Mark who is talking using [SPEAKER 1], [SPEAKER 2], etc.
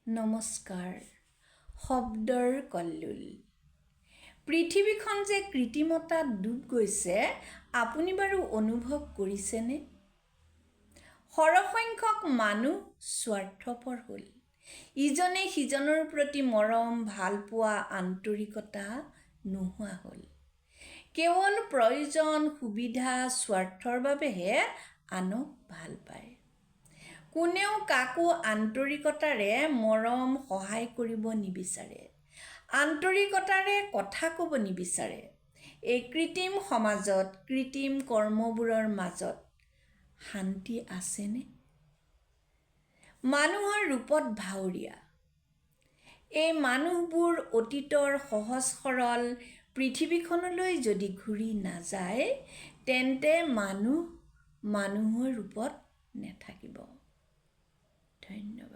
[SPEAKER 1] নমস্কাৰ। শব্দৰ কল্লোল। পৃথিৱীখন যে কৃত্ৰিমতাত ডুব গৈছে, আপুনি বাৰু অনুভৱ কৰিছেনে? সৰহসংখ্যক মানুহ স্বাৰ্থপৰ হ'ল। ইজনে সিজনৰ প্ৰতি মৰম, ভালপোৱা, আন্তৰিকতা নোহোৱা হ'ল। কেৱল প্ৰয়োজন, সুবিধা, স্বাৰ্থৰ বাবেহে আনক ভাল পায়। কোনেও কাকো আন্তৰিকতাৰে মৰম, সহায় কৰিব নিবিচাৰে, আন্তৰিকতাৰে কথা ক'ব নিবিচাৰে। এই কৃত্ৰিম সমাজত, কৃত্ৰিম কৰ্মবোৰৰ মাজত শান্তি আছেনে? মানুহৰ ৰূপত ভাৱৰীয়া এই মানুহবোৰ অতীতৰ সহজ সৰল পৃথিৱীখনলৈ যদি ঘূৰি নাযায়, তেন্তে মানুহ মানুহৰ ৰূপত নাথাকিব। ধন্যবাদ।